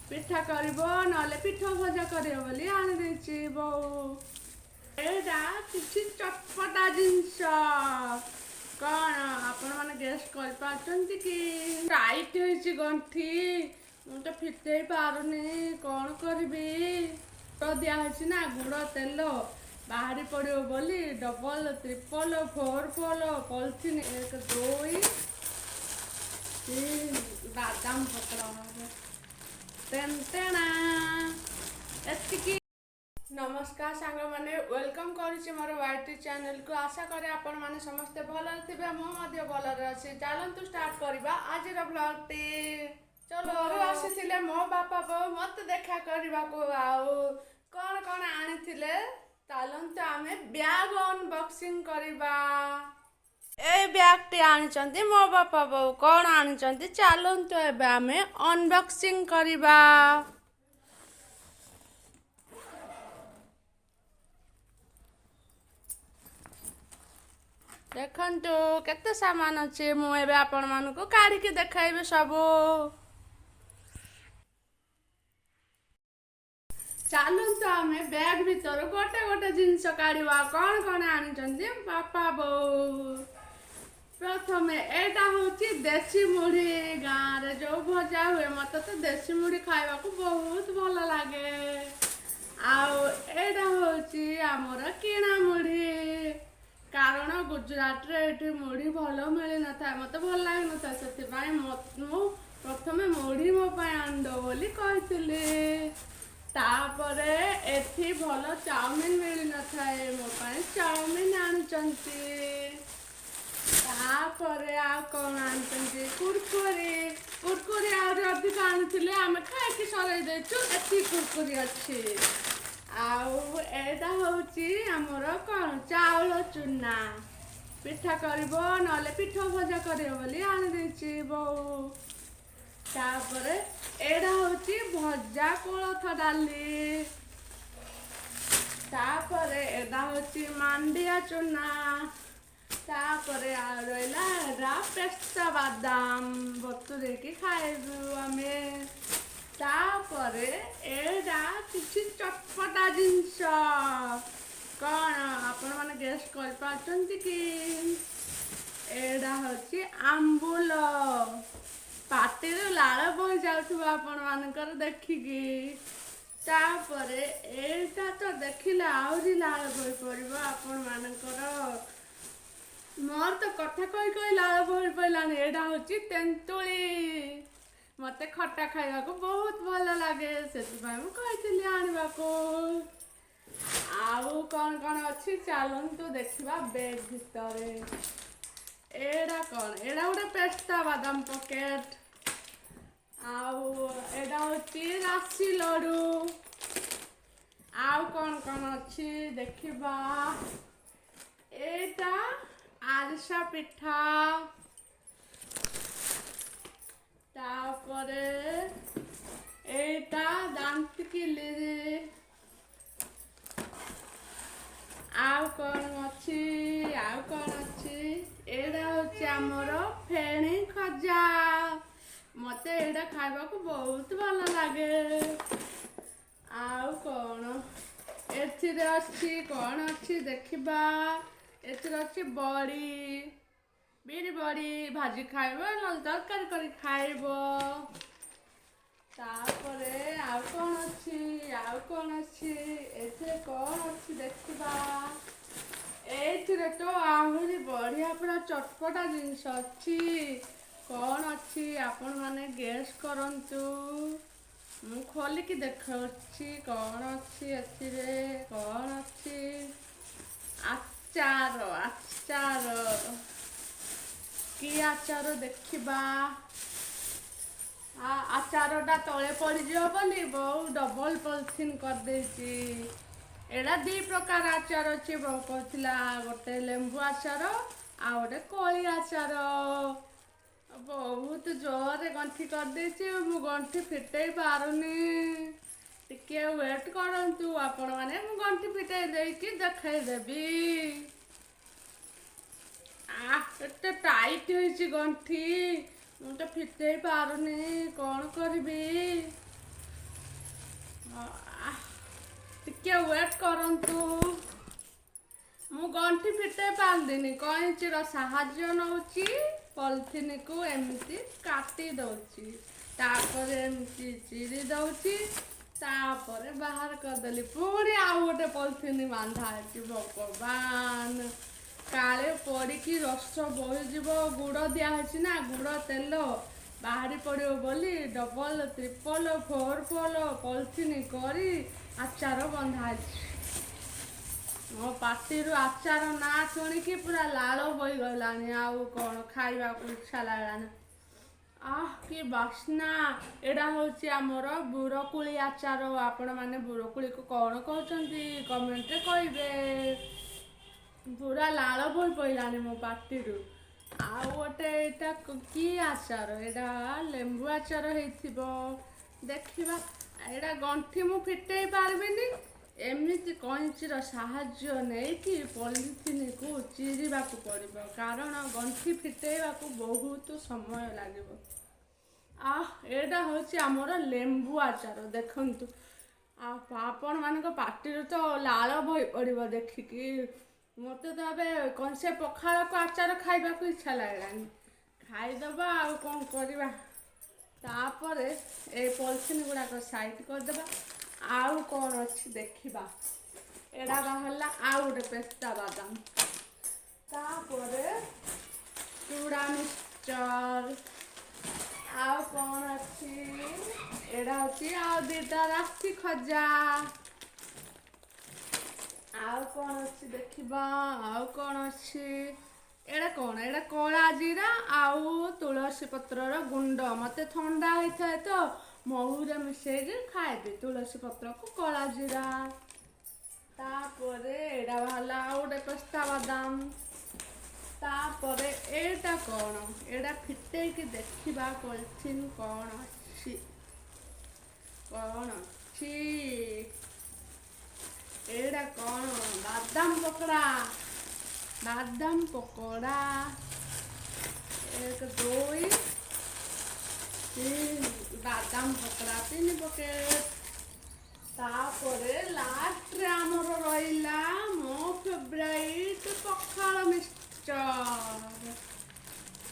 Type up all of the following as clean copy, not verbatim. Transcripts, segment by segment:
ପିଠା କରିବ, ନହେଲେ ପିଠା ଭଜା କରିବ ବୋଲି ଆଣିଦେଇଛି ବୋଉ। ଏଇଟା କିଛି ଚଟପଟା ଜିନିଷ। କ'ଣ ଆପଣମାନେ ଗେସ୍ କରିପାରୁଛନ୍ତି କି? ଟାଇଟ୍ ହେଇଛି ଗଣ୍ଠି, ମୁଁ ତ ଫିଟେଇ ପାରୁନି, କ'ଣ କରିବି? ଗୁଡ଼ ଦିଆହେଇଛି ନା, ଗୁଡ଼ ତେଲ ବାହାରି ପଡ଼ିବ ବୋଲି ଡବଲ, ତ୍ରିପଲ, ଫୋର୍ ଫୋଲ ପଲିଥିନ୍। ଏକ, ଦୁଇ, ତିନି, ବାଦାମ ପତ୍ର ଟେଣ୍ଟେଣା, ଏତିକି। ନମସ୍କାର ସାଙ୍ଗମାନେ, welcome କରୁଛି ମୋର ୱାଇଟି ଚ୍ୟାନେଲକୁ। ଆଶା କରେ ଆପଣମାନେ ସମସ୍ତେ ଭଲରେ ଥିବେ, ମୁଁ ମଧ୍ୟ ଭଲରେ ଅଛି। ଚାଲନ୍ତୁ ଷ୍ଟାର୍ଟ କରିବା ଆଜିର ବ୍ଲଗଟି। ଚଲୋ। ଘରୁ ଆସିଥିଲେ ମୋ ବାପା ବୋଉ ମୋତେ ଦେଖା କରିବାକୁ, ଆଉ କ'ଣ କ'ଣ ଆଣିଥିଲେ, ଚାଲନ୍ତୁ ଆମେ ବ୍ୟାଗ ଅନବକ୍ସିଂ କରିବା। ଏଇ ବ୍ୟାଗଟି ଆଣିଛନ୍ତି ମୋ ବାପା ବୋଉ। କ'ଣ ଆଣିଛନ୍ତି, ଚାଲନ୍ତୁ ଏବେ ଆମେ ଅନବକ୍ସିଂ କରିବା। ଦେଖନ୍ତୁ କେତେ ସାମାନ ଅଛି, ମୁଁ ଏବେ ଆପଣମାନଙ୍କୁ କାଢ଼ିକି ଦେଖାଇବି ସବୁ। ଚାଲନ୍ତୁ ଆମେ ବ୍ୟାଗ ଭିତରୁ ଗୋଟେ ଗୋଟେ ଜିନିଷ କାଢ଼ିବା, କ'ଣ କ'ଣ ଆଣିଛନ୍ତି ବାପା ବୋଉ। ପ୍ରଥମେ ଏଇଟା ହେଉଛି ଦେଶୀ ମୁଢ଼ି, ଗାଁରେ ଯୋଉ ଭଜା ହୁଏ। ମତେ ତ ଦେଶୀ ମୁଢ଼ି ଖାଇବାକୁ ବହୁତ ଭଲ ଲାଗେ। ଆଉ ଏଇଟା ହେଉଛି ଆମର କିଣା ମୁଢ଼ି, କାରଣ ଗୁଜୁରାଟରେ ଏଠି ମୁଢ଼ି ଭଲ ମିଳିନଥାଏ, ମତେ ଭଲ ଲାଗିନଥାଏ। ସେଥିପାଇଁ ମୁଁ ପ୍ରଥମେ ମୁଢ଼ି ମୋ ପାଇଁ ଆଣିଦବ ବୋଲି କହିଥିଲି। ତାପରେ ଏଠି ଭଲ ଚାଉମିନ ମିଳିନଥାଏ, ମୋ ପାଇଁ ଚାଉମିନ ଆଣିଛନ୍ତି। ତାପରେ ଆଉ କ'ଣ ଆଣିଛନ୍ତି? କୁରକୁରି। କୁରକୁରି ଆହୁରି ଅଧିକ ଆଣିଥିଲେ, ଆମେ ଖାଇକି ସରେଇ ଦେଇଛୁ, ଏତିକି କୁରକୁରି ଅଛି। ଆଉ ଏଇଟା ହେଉଛି ଆମର କ'ଣ, ଚାଉଳ ଚୁନା। ପିଠା କରିବ, ନହେଲେ ପିଠା ଭଜା କରିବ ବୋଲି ଆଣିଦେଇଛି ବୋଉ। ତାପରେ ଏଇଟା ହେଉଛି ଭଜା କୋଳଥ ଡାଲି। ତାପରେ ଏଇଟା ହେଉଛି ମାଣ୍ଡିଆ ଚୁନା। ତାପରେ ଆଉ ରହିଲା ଏଇଟା ପେସ୍ତା ବାଦାମ, ବତୁରେଇକି ଖାଇବୁ ଆମେ। ତାପରେ ଏଇଟା କିଛି ଚଟପଟା ଜିନିଷ। କ'ଣ ଆପଣମାନେ ଗେସ୍ କରିପାରୁଛନ୍ତି କି? ଏଇଟା ହେଉଛି ଆମ୍ବୁଲ। ପାଟିରୁ ଲାଳ ବହି ଯାଉଥିବ ଆପଣମାନଙ୍କର ଦେଖିକି। ତାପରେ ଏଇଟା ତ ଦେଖିଲେ ଆହୁରି ଲାଳ ବହି ପଡ଼ିବ ଆପଣମାନଙ୍କର। ମୋର ତ କଥା କହି କହି ଲାଳ ବହି ପଡ଼ିଲାଣି। ଏଇଟା ହେଉଛି ତେନ୍ତୁଳି। ମତେ ଖଟା ଖାଇବାକୁ ବହୁତ ଭଲ ଲାଗେ, ସେଥିପାଇଁ ମୁଁ କହିଥିଲି ଆଣିବାକୁ। ଆଉ କ'ଣ କ'ଣ ଅଛି, ଚାଲନ୍ତୁ ଦେଖିବା ବେଗ୍ ଭିତରେ। ଏଇଟା କ'ଣ? ଏଇଟା ଗୋଟେ ପେସ୍ତା ବାଦାମ ପକେଟ। ଆଉ ଏଇଟା ହେଉଛି ରାଶି ଲଡ଼ୁ। ଆଉ କ'ଣ କ'ଣ ଅଛି ଦେଖିବା। ଏଇଟା ଆରିସା ପିଠା। ତାପରେ ଏଇଟା ଦାନ୍ତିକିଲି। ଆଉ କ'ଣ ଅଛି? ଆଉ କ'ଣ ଅଛି? ଏଇଟା ହେଉଛି ଆମର ଫେଣି ଖଜା। ମତେ ଏଇଟା ଖାଇବାକୁ ବହୁତ ଭଲ ଲାଗେ। ଆଉ କ'ଣ ଏଥିରେ ଅଛି? କ'ଣ ଅଛି ଦେଖିବା। ଏଥିରେ ଅଛି ବଡ଼ି, ବିରି ବଡ଼ି। ଭାଜି ଖାଇବ, ନହେଲେ ତରକାରୀ କରି ଖାଇବ। ତାପରେ ଆଉ କ'ଣ ଅଛି? ଆଉ କ'ଣ ଅଛି ଏଥିରେ? କ'ଣ ଅଛି ଦେଖିବା। ଏଇଥିରେ ତ ଆହୁରି ବଢ଼ିଆ ପୁରା ଚଟପଟା ଜିନିଷ ଅଛି। କ'ଣ ଅଛି, ଆପଣମାନେ ଗେସ୍ କରନ୍ତୁ। ମୁଁ ଖୋଲିକି ଦେଖାଉଛି କ'ଣ ଅଛି ଏଥିରେ। କ'ଣ ଅଛି? ଆଚାର। ଆଚାର, କି ଆଚାର ଦେଖିବା। ଆଚାରଟା ତଳେ ପଡ଼ିଯିବ ବୋଲି ବୋଉ ଡବଲ ପଲିଥିନ୍ କରିଦେଇଛି। ଏଇଟା ଦି ପ୍ରକାର ଆଚାର ଅଛି। ବୋଉ କହୁଥିଲା, ଗୋଟେ ଲେମ୍ବୁ ଆଚାର ଆଉ ଗୋଟେ କୋଳି ଆଚାର। ବହୁତ ଜୋରରେ ଗଣ୍ଠି କରିଦେଇଛି, ମୁଁ ଗଣ୍ଠି ଫିଟେଇ ପାରୁନି। ଟିକେ ୱେଟ୍ କରନ୍ତୁ ଆପଣମାନେ, ମୁଁ ଗଣ୍ଠି ଫିଟେଇ ଦେଇକି ଦେଖେଇଦେବି। ଏତେ ଟାଇଟ୍ ହେଇଛି ଗଣ୍ଠି, ମୁଁ ତ ଫିଟେଇ ପାରୁନି, କ'ଣ କରିବି? କରନ୍ତୁ। ମୁଁ ଗଣ୍ଠି ଫିଟେଇ ପାରିଲିନି, କଇଁଚିର ସାହାଯ୍ୟ ନଉଛି। ପଲିଥିନକୁ ଏମିତି କାଟି ଦଉଛି, ତାପରେ ଏମିତି ଚିରି ଦଉଛି, ତାପରେ ବାହାର କରିଦେଲି। ପୁଣି ଆଉ ଗୋଟେ ପଲିଥିନ ବାନ୍ଧା ହେଇଛି। ଭଗବାନ, କାଳେ ପଡ଼ିକି ରସ ବୋହିଯିବ। ଗୁଡ଼ ଦିଆହେଇଛି ନା, ଗୁଡ଼ ତେଲ ବାହାରି ପଡ଼ିବ ବୋଲି ଡବଲ ତ୍ରିପଲ ଫୋର ଫୋଲ ପଲିଥିନ କରି ଆଚାର ବନ୍ଧା ହେଇଛି। ମୋ ପାଟିରୁ ଆଚାର ନାଁ ଶୁଣିକି ପୁରା ଲାଳ ବୋହିଗଲାଣି। ଆଉ କ'ଣ ଖାଇବାକୁ ଇଚ୍ଛା ଲାଗିଲାଣି। ଆহ, କି ବାସ୍ନା! ଏଇଟା ହେଉଛି ଆମର ବୁରକୁଳି ଆଚାର। ଆପଣମାନେ ବୁରକୁଳିକୁ କ'ଣ କହୁଛନ୍ତି, କମେଣ୍ଟରେ କହିବେ। ପୁରା ଲାଳ ବୋହି ପଡ଼ିଲାଣି ମୋ ପାଟିରୁ। ଆଉ ଗୋଟେ ଏଇଟା କି ଆଚାର? ଏଇଟା ଲେମ୍ବୁ ଆଚାର ହେଇଥିବ, ଦେଖିବା। ଏଇଟା ଗଣ୍ଠି ମୁଁ ଫିଟେଇ ପାରିବିନି। ଏମିତି କଇଁଚିର ସାହାଯ୍ୟ ନେଇକି ପଲିଥିନକୁ ଚିରିବାକୁ ପଡ଼ିବ, କାରଣ ଗଣ୍ଠି ଫିଟେଇବାକୁ ବହୁତ ସମୟ ଲାଗିବ। ଆହ, ଏଇଟା ହେଉଛି ଆମର ଲେମ୍ବୁ ଆଚାର, ଦେଖନ୍ତୁ। ଆଉ ଆପଣମାନଙ୍କ ପାଟିରୁ ତ ଲାଳ ବୋହି ପଡ଼ିବ ଦେଖିକି। ମୋତେ ତ ଏବେ କଂସେ ପଖାଳକୁ ଆଚାର ଖାଇବାକୁ ଇଚ୍ଛା ଲାଗିଲାଣି। ଖାଇଦେବା, ଆଉ କ'ଣ କରିବା? ତାପରେ ଏଇ ପଲିଥିନ୍ ଗୁଡ଼ାକ ସାଇଡ଼୍ କରିଦେବା। ଆଉ କ'ଣ ଅଛି ଦେଖିବା। ଏଇଟା ବାହାରିଲା ଆଉ ଗୋଟେ ପେସ୍ତା ବାଦାମ। ତାପରେ ଚୁଡ଼ା ମିକ୍ସଚର। ଆଉ କ'ଣ ଅଛି? ଏଇଟା ହେଉଛି ଆଉ 2ଟା ରାଶି ଖଜା। ଆଉ କ'ଣ ଅଛି ଦେଖିବା। ଆଉ କ'ଣ ଅଛି? ଏଇଟା କ'ଣ? ଏଇଟା କଳା ଜିରା ଆଉ ତୁଳସୀ ପତ୍ରର ଗୁଣ୍ଡ। ମୋତେ ଥଣ୍ଡା ହେଇଥାଏ ତ ମହୁରେ ମିଶେଇକି ଖାଇବି ତୁଳସୀ ପତ୍ରକୁ କଳା ଜିରା। ତାପରେ ଏଇଟା ବାହାରିଲା ଆଉ ଗୋଟେ ପେସ୍ତା ବାଦାମ। ତାପରେ ଏଇଟା କ'ଣ? ଏଇଟା ଫିଟେଇକି ଦେଖିବା ପଲିଥିନ୍ କ'ଣ ଅଛି, କ'ଣ ଅଛି। ଏଇଟା କ'ଣ? ବାଦାମ ପକୋଡ଼ା, ବାଦାମ ପକୋଡ଼ା। ଏକ, ଦୁଇ, ତିନି, ବାଦାମ ପକୋଡ଼ା ତିନି ପକେଟ। ତାପରେ ଲାଷ୍ଟରେ ଆମର ରହିଲା ମୋ ଫେଭରାଇଟ୍ ପଖାଳ ମିକ୍ସଚର।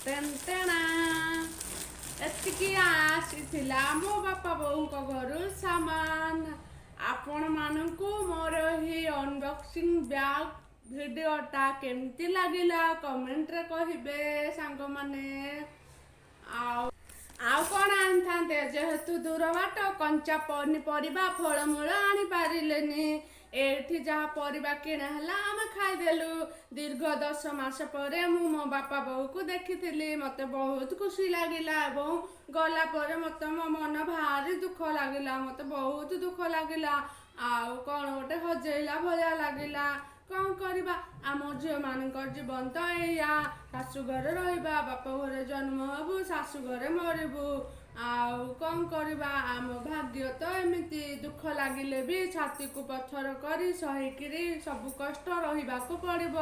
ଟେଣ୍ଟେଣା। ଏତିକି ଆସିଥିଲା ମୋ ବାପା ବୋଉଙ୍କ ଘରୁ ସାମାନ। ଆପଣମାନଙ୍କୁ ମୋର ଏହି ଅନବକ୍ସିଂ ବ୍ୟାଗ୍ ଭିଡ଼ିଓଟା କେମିତି ଲାଗିଲା, କମେଣ୍ଟରେ କହିବେ ସାଙ୍ଗମାନେ। ଆଉ ଆଉ କ'ଣ ଆଣିଥାନ୍ତେ? ଯେହେତୁ ଦୂର ବାଟ, କଞ୍ଚା ପନିପରିବା ଫଳମୂଳ ଆଣିପାରିଲେନି। ଏଇଠି ଯାହା ପରିବା କିଣା ହେଲା, ଆମେ ଖାଇଦେଲୁ। ଦୀର୍ଘ 10 ମାସ ପରେ ମୁଁ ମୋ ବାପା ବୋଉକୁ ଦେଖିଥିଲି। ମୋତେ ବହୁତ ଖୁସି ଲାଗିଲା ଏବଂ ଗଲା ପରେ ମୋତେ ମୋ ମନ ଭାରି ଦୁଃଖ ଲାଗିଲା। ମୋତେ ବହୁତ ଦୁଃଖ ଲାଗିଲା ଆଉ କ'ଣ ଗୋଟେ ହଜେଇଲା ଭଳିଆ ଲାଗିଲା। କ'ଣ କରିବା, ଆମ ଝିଅମାନଙ୍କର ଜୀବନ ତ ଏଇଆ। ଶାଶୁ ଘରେ ରହିବା, ବାପ ଘରେ ଜନ୍ମ ହବୁ, ଶାଶୁ ଘରେ ମରିବୁ। ଆଉ କ'ଣ କରିବା, ଆମ ଭାଗ୍ୟ ତ ଏମିତି। ଦୁଃଖ ଲାଗିଲେ ବି ଛାତିକୁ ପଥର କରି ସହିକିରି ସବୁ କଷ୍ଟ ରହିବାକୁ ପଡ଼ିବ।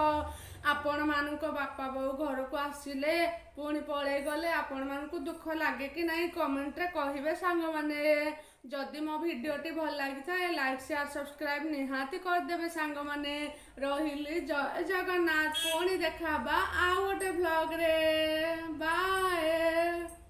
ଆପଣମାନଙ୍କ ବାପା ବୋଉ ଘରକୁ ଆସିଲେ, ପୁଣି ପଳେଇ ଗଲେ ଆପଣମାନଙ୍କୁ ଦୁଃଖ ଲାଗେ କି ନାହିଁ, କମେଣ୍ଟରେ କହିବେ ସାଙ୍ଗମାନେ। ଯଦି ମୋ ଭିଡ଼ିଓଟି ଭଲ ଲାଗିଥାଏ, ଲାଇକ୍, ସେୟାର, ସବସ୍କ୍ରାଇବ୍ ନିହାତି କରିଦେବେ ସାଙ୍ଗମାନେ। ରହିଲି, ଜୟ ଜଗନ୍ନାଥ। ପୁଣି ଦେଖା ହବା ଆଉ ଗୋଟେ ଭ୍ଲଗ୍ରେ। ବାଏ।